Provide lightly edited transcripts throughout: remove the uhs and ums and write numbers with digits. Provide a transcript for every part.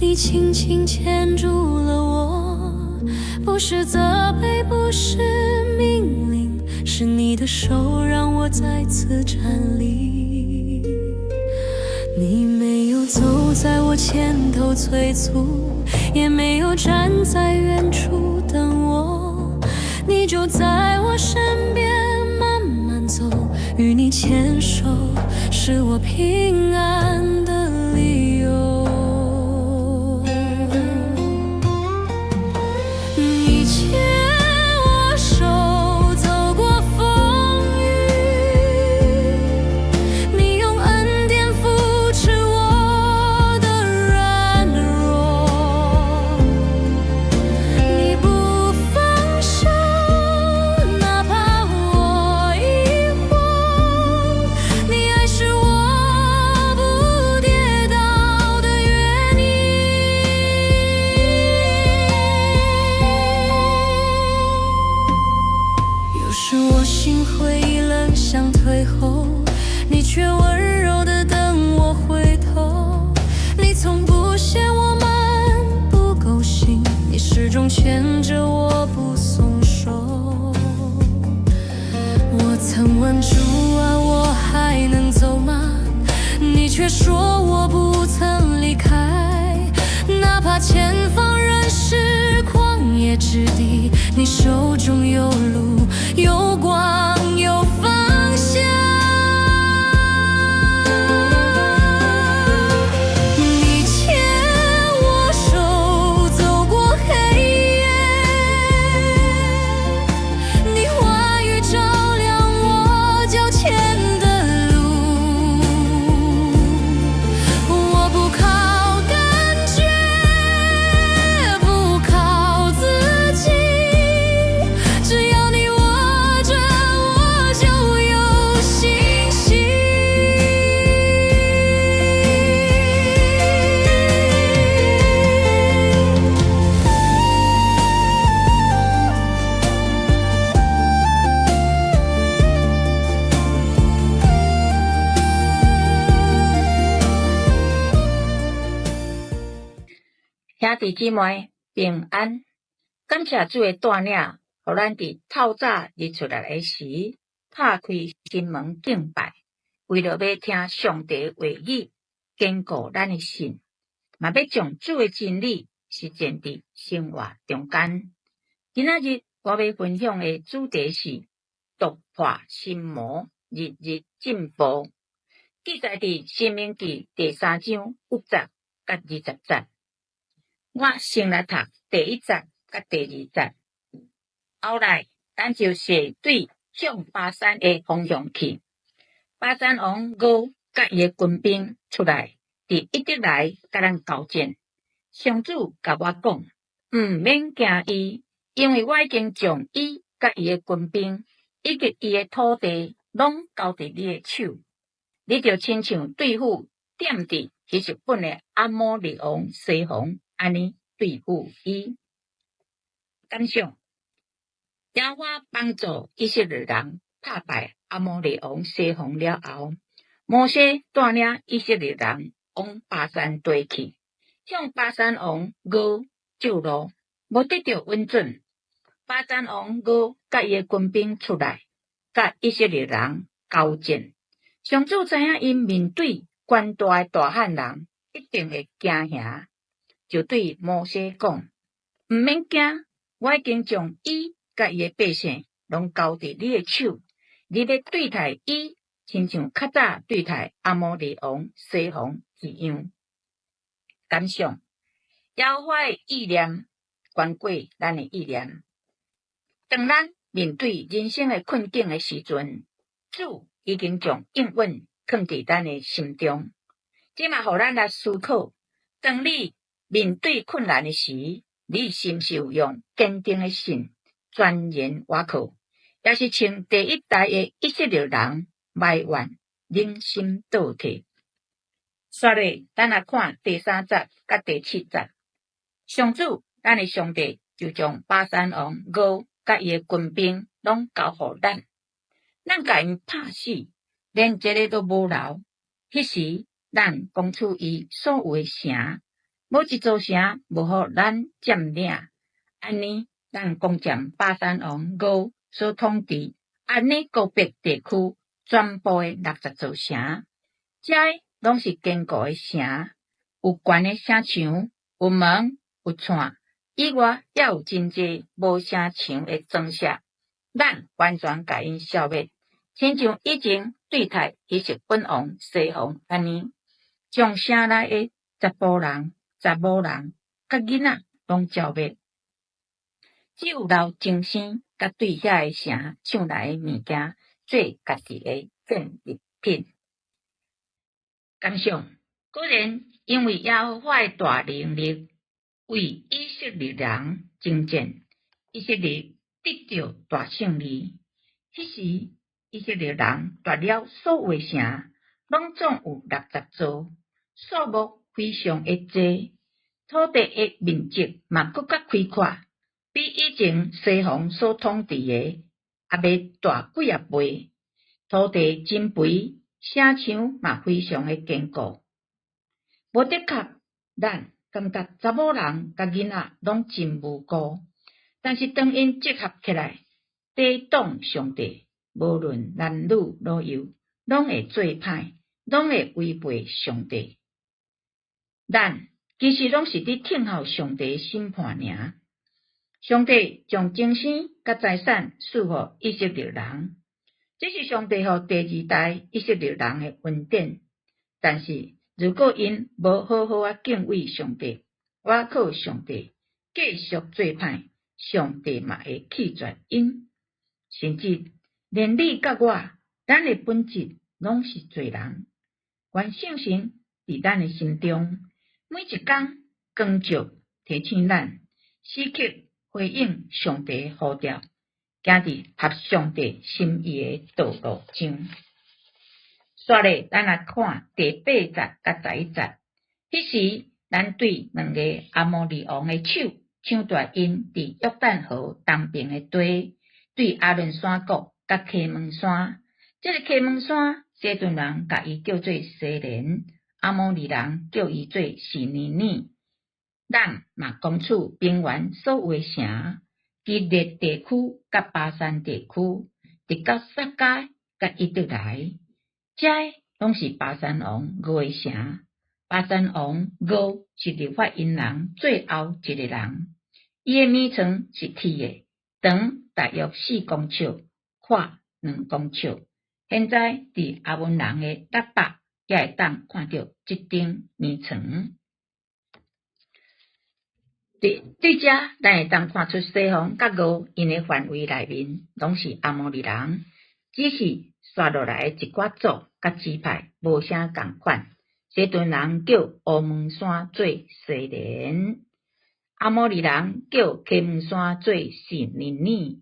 你輕輕牽住了我，不是責備，不是命令，是你的手讓我再次站立。你沒有走在我前頭催促，也沒有站在遠處等我，你就在我身邊慢慢走，與你牽手是我平安的理由。你牽我手走過風雨，你用恩典扶持我的軟弱，你不放手，哪怕我疑惑，你愛是我不跌倒的原因。有時我心灰意冷，想退後，你卻溫柔地等我回頭。你從不嫌我慢，不夠行，你始終牽着我不鬆手。我曾問主啊，我還能走嗎？你卻說我不曾離開，哪怕前方仍是曠野之地，你手中有路，有光，有方向。你牽我手走過黑夜，你話語照亮我腳前的路。我不靠感覺，不靠自己，只要你握著我就有信心。兄弟姊妹平安，感謝主的帶領，予咱佇透早日出來的時，拍開心門敬拜，為著欲聽上帝話語，堅固咱的信，嘛欲將主的真理實踐佇生活中間。今仔日我欲分享的主題是突破心魔，日日進步。記載佇《申命記》第三章1節佮20節。我先來讀第一節佮第二節，後來咱就踅對向巴珊的方向去。巴珊王噩佮伊的軍兵出來，佇以得來佮咱交戰。上主共我講，毋免驚伊，因為我已經將伊佮伊的軍兵以及伊的土地攏交佇你的手。你著親像對付踮佇希實本的亞摩利王西宏按呢對付伊。感想：耶和華幫助以色列人拍敗亞摩利王西宏了後，摩西帶領以色列人往巴珊地去，向巴珊王噩借路，無得著允准。巴珊王噩佮伊的軍兵出來，佮以色列人交戰。上主知影𪜶面對權大的大漢人，一定會驚嚇，就對摩西講：毋免驚，我已經將伊佮伊的百姓攏交佇你的手，你欲對待伊，親像較早對待亞摩利王西宏一樣。感想：耶和華的意念懸過咱的意念。當咱面對人生的困境的時陣，主已經將應允囥佇咱的心中。這嘛予咱來思考：當你面對困難的時，你是毋是有用堅定的信全然倚靠，抑是像第一代的以色列人埋怨、忍心倒退？煞落，咱來看第三節佮第七節。上主，咱的上帝就將巴珊王噩佮伊的軍兵攏交予咱，咱共𪜶拍死，連一个都無留。彼時，咱攻取伊所有的城，無一座城無予咱佔領。按呢，咱攻佔巴珊王噩所統治亞爾戈別地區全部的六十座城，這攏是堅固的城，有懸的城牆，有門，有掣，以外猶有真濟無城牆的莊舍，咱完全共𪜶消滅，親像以前對待希實本王西宏按呢，將城內的查埔人、查某人佮囡仔攏剿滅，只有留精牲佮對遐个城搶來的物件做家己的戰利品。感想：果然，因為耶和華的大能力為以色列人征戰，以色列得著大勝利。彼時，以色列人奪了所有的城，攏總有六十座，數目非常的濟，土地的面積嘛閣較開闊，比以前西宏所統治的猶欲大幾仔倍。土地真肥，城牆嘛非常的堅固。無的確，咱感覺查某人佮囡仔攏真無辜，但是當𪜶集合起來抵擋上帝，無論男女老幼，攏會做歹，攏會違背上帝。咱其實攏是佇聽候上帝審判爾。上帝將精牲佮財產賜予以色列人，這是上帝予第二代以色列人的恩典。但是，如果𪜶無好好仔敬畏上帝，倚靠上帝，繼續做歹，上帝嘛會棄絕𪜶。甚至連你佮我，咱的本質攏是罪人。願聖神佇咱的心中，每一工光照提醒咱，時刻回應上帝呼召，行佇合上帝心意的道路上。煞咧，咱來看第八節佮十一節。彼時，咱對兩个阿摩利王的手，搶奪𪜶佇約旦河東爿的地，對亞倫山谷佮黑門山。這个黑門山，西頓人共伊叫做西連，阿摩利人叫伊做示尼珥。咱嘛攻取平原所有的城，基列地區佮巴珊地區，直到撒迦佮以得來。這攏是巴珊王噩的城。巴珊王噩是利法因人最後一个人。伊的眠床是鐵的，長大約4公尺，闊2公尺。現在佇亞捫人的拉巴也會當看著這張眠床。佇對遮，咱會當看出西宏佮噩𪜶的範圍內面攏是阿摩利人，只是紲落來的一寡族佮支派無啥仝款。西頓人叫烏門山做西連，阿摩利人叫黑門山做示尼珥，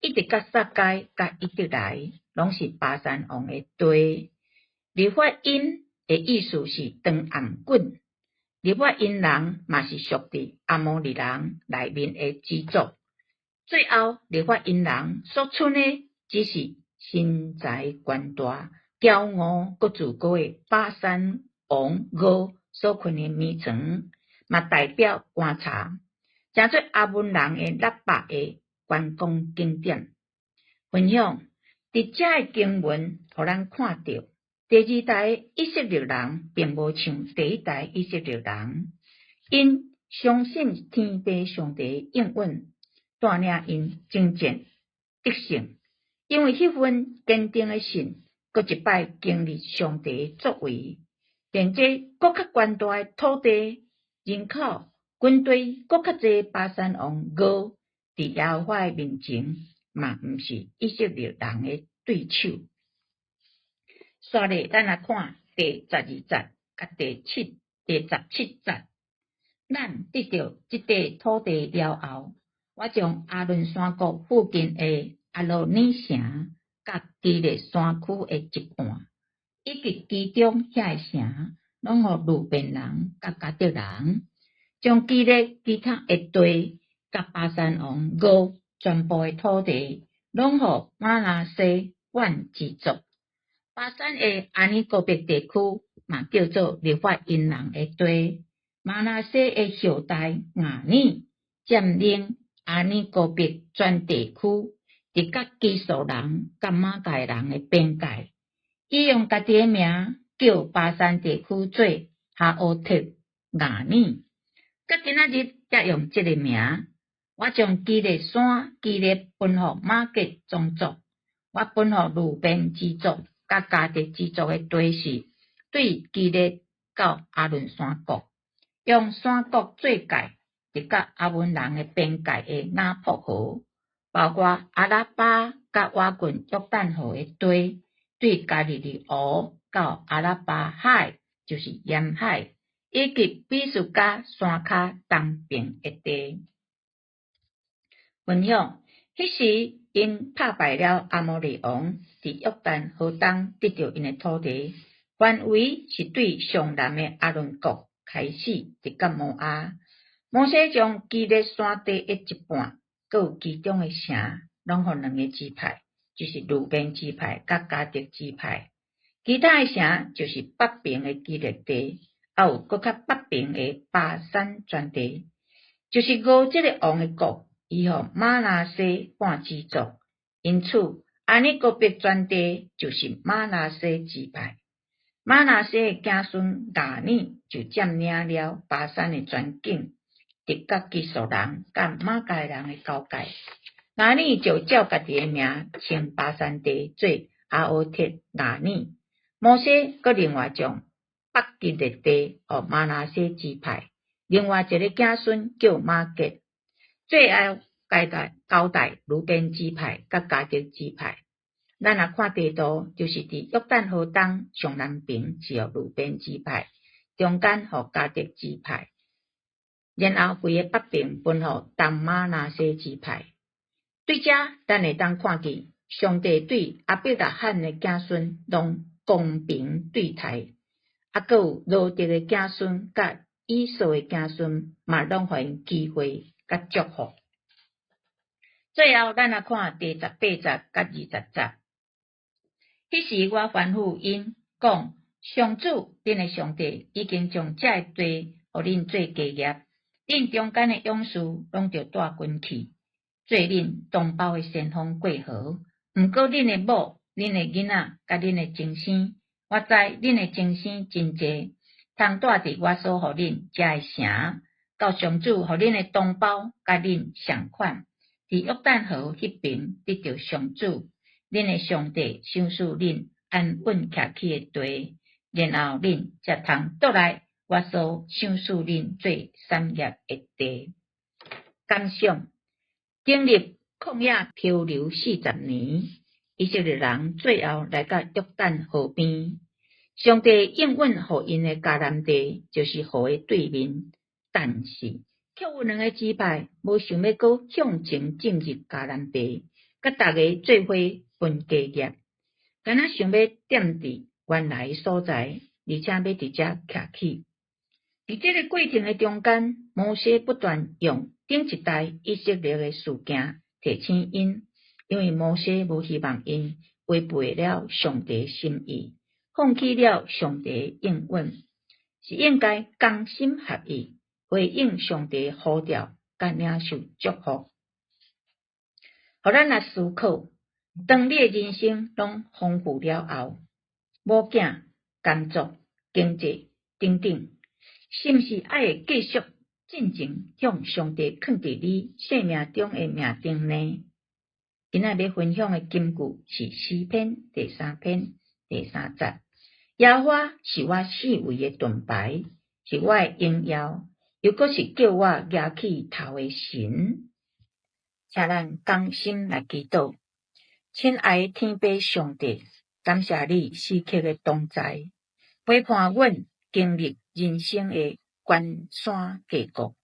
一直到撒該佮以得來，攏是巴珊王的地。利法因的意思是長頷頸。利法因人嘛是屬佇阿摩利人內面的支族。最後，利法因人所賰的只是身材懸大、驕傲閣自高的巴珊王噩所睏的眠床，嘛代表棺柴，成做亞捫人的拉巴的觀光景點。分享佇遮的經文，予咱看著第二代以色列人並無像第一代以色列人，𪜶相信天父上帝應允，帶領𪜶征戰得勝。因為彼份堅定的信，閣一擺經歷上帝作為，連這閣較懸大的土地、人口、軍隊閣較濟巴珊王噩，佇耶和華的面前，嘛毋是以色列人的對手。煞咧，咱來看第十二節佮第十七節。咱得著這塊土地了後，我將亞倫山谷附近的亞羅爾城，佮基列山區的一半，以及其中遐个城，攏予流便人佮迦得人，將基列其他的地，佮巴珊王噩全部的土地，攏予瑪拿西半支族。巴珊的亞爾戈別地區嘛叫做利法因人的地。瑪拿西的後代雅尼佔領亞爾戈別全地區，直到基述人佮瑪迦人的邊界。伊用家己的名叫巴珊地區做哈烏特雅珥，到今仔日才用這个名。我將基列山基列分予瑪結宗族，我分予流便支族佮迦得支族的地是對基列到亞倫山谷，用山谷做界，直到亞捫人的邊界的雅博河，包括亞拉巴佮倚近約旦河的地，對加利利湖到亞拉巴海，就是鹽海，以及比斯迦山跤東爿的地。分享，彼時𪜶拍敗了亞摩利王，佇約旦河東得著𪜶的土地，範圍是對上南的亞倫谷開始，直到摩押。摩西將基列山地的一半，閣有其中的城，攏予兩個支派，就是流便支派佮迦得支派。其他的城就是北爿的基列地，猶有閣較北爿的巴珊全地，就是獒這个王的國。伊予瑪拿西半支族，因此亞爾戈別全地就是瑪拿西支派。瑪拿西的子孫雅珥就佔領了巴珊的全境，直到基述人佮瑪迦人的交界。雅珥就照家己的名稱巴珊地做哈烏特雅珥。摩西閣另外將北基列地予瑪拿西支派，另外一個子孫叫瑪結。最後交代交代流便支派佮迦得支派。咱若看地圖，就是佇約旦河東上南爿是予流便支派，中間予迦得支派，然後規个北爿分予東瑪拿西支派。對遮，咱會當看見上帝對亞伯拉罕的子孫攏公平對待，猶閣有羅得的子孫佮以掃的子孫嘛，攏予𪜶機會佮祝福。最後，咱來看第十八節佮20節。彼時我吩咐𪜶講：上主，恁的上帝已經將這个地予恁做家業，恁中間的勇士攏著帶軍去，做恁同胞的先鋒過河。毋過恁的某、恁的囡仔佮恁的親生，我知恁的親生真濟，通蹛佇我所予恁遮的城，到上主予恁的同胞佮恁仝款，佇約旦河彼爿得著上主恁的上帝賞賜恁安穩徛起的地，然後恁才通倒來我所賞賜恁做產業的地。感想：經歷曠野漂流40年，以色列人最後來到約旦河邊，上帝應允予𪜶的迦南地，就是河的對面。但是，卻有兩个支派無想欲閣向前進入迦南地，佮逐家做伙分家業，敢若想欲踮佇原來的所在，而且欲佇遮徛起。佇這个過程的中間，摩西不斷用頂一代以色列的事件提醒𪜶，因為摩西無希望𪜶違背了上帝心意，放棄了上帝應允，是應該同心合意，回應上帝呼召，佮領受祝福。予咱來思考，當你的人生攏豐富了後，某囝、工作、經濟等等，是毋是愛會繼續進前向上帝囥佇你生命中的命定呢？今仔欲分享的金句是詩篇第三篇第三節：耶和華是我四圍的盾牌，是我的榮耀，猶閣是叫我舉起頭的神。請咱同心來祈禱，親愛的天父上帝，感謝你時刻的同在，陪伴阮經歷人生的關山過谷。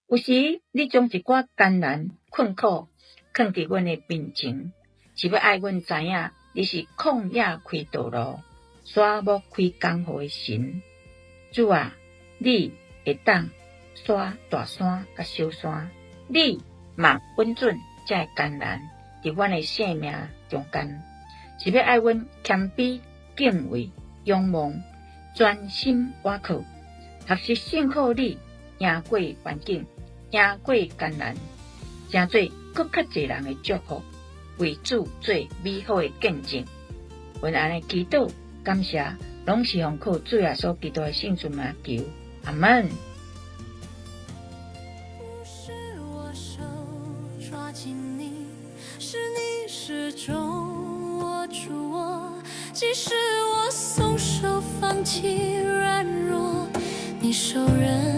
有時你將一寡艱難困苦囥佇阮的面前，是欲愛阮知影你是曠野開道路、沙漠開江河的神。主啊，你會當徙大山佮小山，你嘛允准這个艱難佇阮的生命中間，是欲愛阮謙卑、敬畏、仰望、專心倚靠，學習信靠你，贏過環境，贏過艱難，成做閣較濟人的祝福，為主做美好的見證。阮按呢祈禱感謝，攏是奉靠主耶穌基督的聖尊名求，阿門。不是我手抓緊你，是你始終握住我。即使我鬆手放棄軟弱，你手仍